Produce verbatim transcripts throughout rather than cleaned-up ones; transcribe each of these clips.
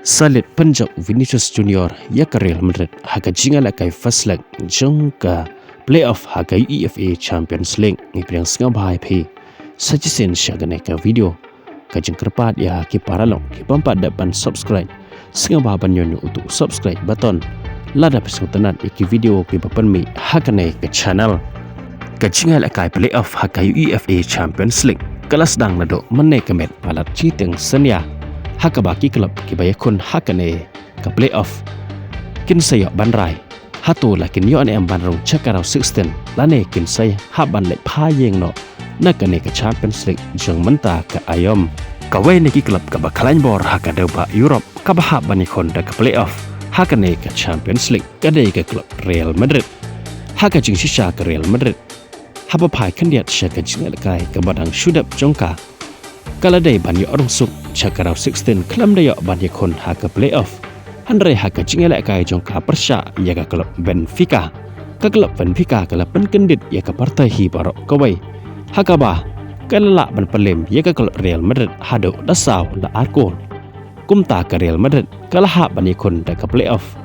Sa leit pynjop Vinicius Junior ïa ka Real Madrid ha ka jingïalehkai first leg jong ka playoff ha ka UEFA Champions League. Ngi pdiang sngewbha ïa phi sa shisien sha kane ka video. Ka jingkyrpad ïa ki paralok ki bym pat dep ban subscribe, sngewbha ban ñiew utu subscribe button lada phi sngewtynnat ïa ki video kiba pynmih ha kane ka channel. Ka jingïalehkai playoff ha ka UEFA Champions League ka la sdang naduh mynne ka miet palat shiteng synñia, ha kaba ki club kiba ïakhun ha kane ka playoff kin sa ïoh ban rai hato la kin ïoh ne em ban rung sha ka round sixteen lane kin sa hap ban leit phai ïeng noh na kane ka Champions League jong mynta ka aïom. Kawei na ki club kaba khlaiñ bor ha ka dewbah Europe kaba hap ban ïakhun da ka playoff ha kane ka Champions League ka dei ka club Real Madrid. Ha ka jingshisha ka Real Madrid haba phai khyndiat sha ka jingïalehkai kaba dang shu dep jong ka, ka la dei ban ïoh rung suk sha ka round sixteen khlem da ïoh ban ïakhun ha ka playoff. Hynrei ha ka jingïalehkai jong ka pyrshah ïa ka club Benfica, ka club Benfica ka la pynkyndit ïa ka pyrthei hi baroh kawei, ha kaba ka la lah ban pynlem ïa ka club Real Madrid haduh da saw la ar kol. Kumta ka Real Madrid ka la hap ban ïakhun da ka playoff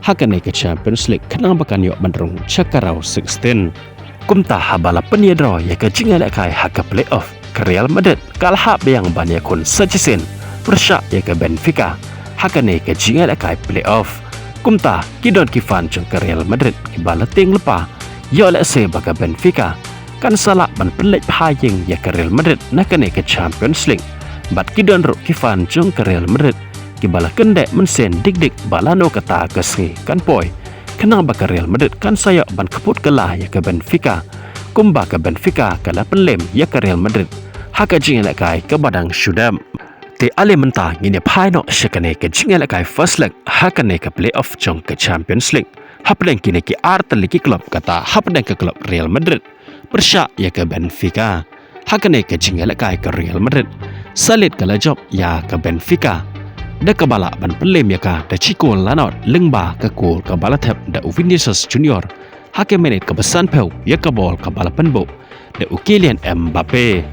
ha kane ka Champions League khnang ba kan ïoh ban rung sha ka round sixteen. Kumta haba la pynïadro ïa ka jingïalehkai ha ka playoff, ka Real Madrid ka la hap biang ban ïakhun sa shisien pyrshah ïa ka Benfica ha kane ka jingïalehkai playoff. Kumta ki don ki fan jong ka Real Madrid kiba la tieng lypa, ïoh lehse ba ka Benfica kan sa lah ban pynleit phai ïeng ïa ka Real Madrid na kane ka Champions League. Bad ki don ruh ki fan jong ka Real Madrid kiba la kyndit mynsiem dik dik ba lano kata ka sngi kan poi, khnang ba ka Real Madrid kan sa ïoh ban kput kylla ïa ka Benfica, kumba ka Benfica ka la pynlem ïa ka Real Madrid ha ka jingïalehkai kaba dang shu dep. Te ale mynta ngin ïa phai noh sha kane ka jingïalehkai first leg ha kane ka playoff jong ka Champions League hapdeng kine ki ar tylli ki club, kata hapdeng ka club Real Madrid pyrshah ïa ka Benfica. Ha kane ka jingïalehkai ka Real Madrid sa leit ka la jop ïa ka Benfica da kaba lah ban pynlem ïa ka da shi kol la nod lyngba ka kol kaba la thep da u Vinicius Junior ha ka minit kaba sanphew ïa ka bol kaba la pynbuh da u Kylian Mbappe.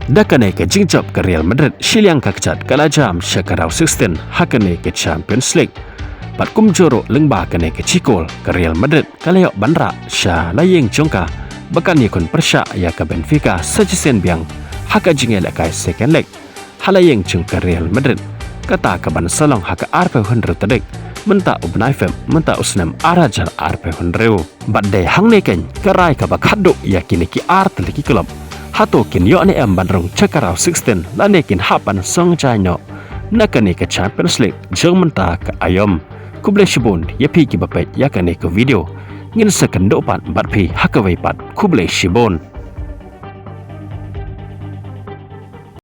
Da kane ka jingjop ka Real Madrid shiliang ka kjat ka la jam sha ka round sixteen ha kane ka Champions League. Bad kumjuh ruh lyngba kane ka shi kol ka Real Madrid ka la ïoh ban rah sha la ïing jong ka ba kan ïakhun pyrshah ïa ka Benfica sa shisien biang ha ka jingïalehkai second leg ha la ïing jong ka Real Madrid, kata kaban sa long ha ka arphew hynriew tarik mynta u bnai Feb mynta u snem ar hajar arphew hynriew. Bad dei hangne keiñ ka rai kaba khatduh ïa kine ki ar tylli ki club, hato kin ïoh ne em ban rung sha ka round sixteen lane kin hap ban song jaiñ noh na kane ka Champions League jong mynta ka aïom. Khublei shibun ïa phi kiba peit ïa kane ka video. Ngin sa kynduh pat bad phi ha kawei pat. Khublei shibun.